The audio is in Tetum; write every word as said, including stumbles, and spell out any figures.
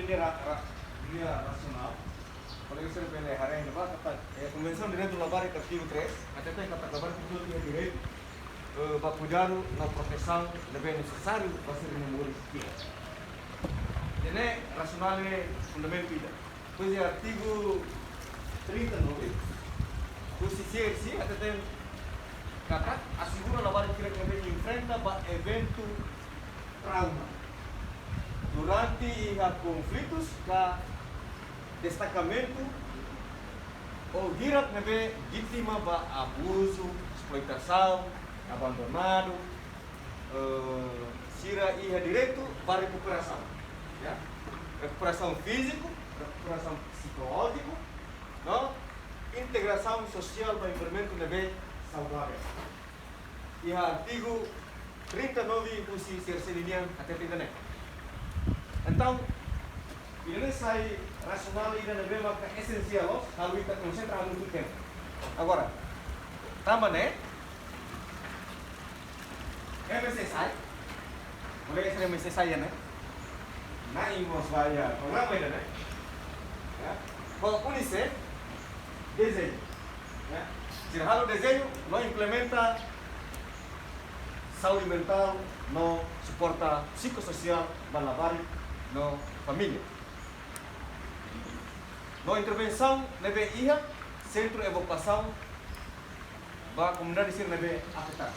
Ra-, ra-, nia rasionál. Kolega sira bele haree iha ne'ebá katak, eh, Konvensaun Direitu Labarik artigu três, hateten katak labarik hotu-hotu iha direitu, eh, ba kuidadu no protesaun ne'ebé nesesáriu ba sira-nia moris di'ak. Ida-ne'e rasionál ne'e fundamentu ida. Depois iha artigu trinta e nove, husi C R C hateten katak asegura labarik sira ne'ebé enfrenta ba eventu trauma durante iha konflitus ka destakamentu ou hirak ne'ebé vítima ba abuzu, esploitasaun, abandonadu, eh, sira iha direitu ba rekuperasaun, ya. Rekuperasaun fíziku, rekuperasaun psikolójiku, no integrasaun sosiál ba envolvimentu ne'ebé saudavel. Iha artigu trinta e nove husi C R C nian hateten ida-ne'e. Entaun, ida-ne'e sai rasionál ida ne'ebé maka esensiál loos, halo ita konsentra hamutuk tempu. Agora, tanba ne'e, M C S I, kolega sira M C S I ne'e, na'in mós ba iha programa ida-ne'e, ya. Ho UNICEF, dezeñu, ya. Sira halo dezeñu no implementa saúde mentál no suporta psikossosiál ba labarik no família. No intervensaun ne'ebé iha sentru evakuasaun ba komunidade sira ne'ebé afetadu.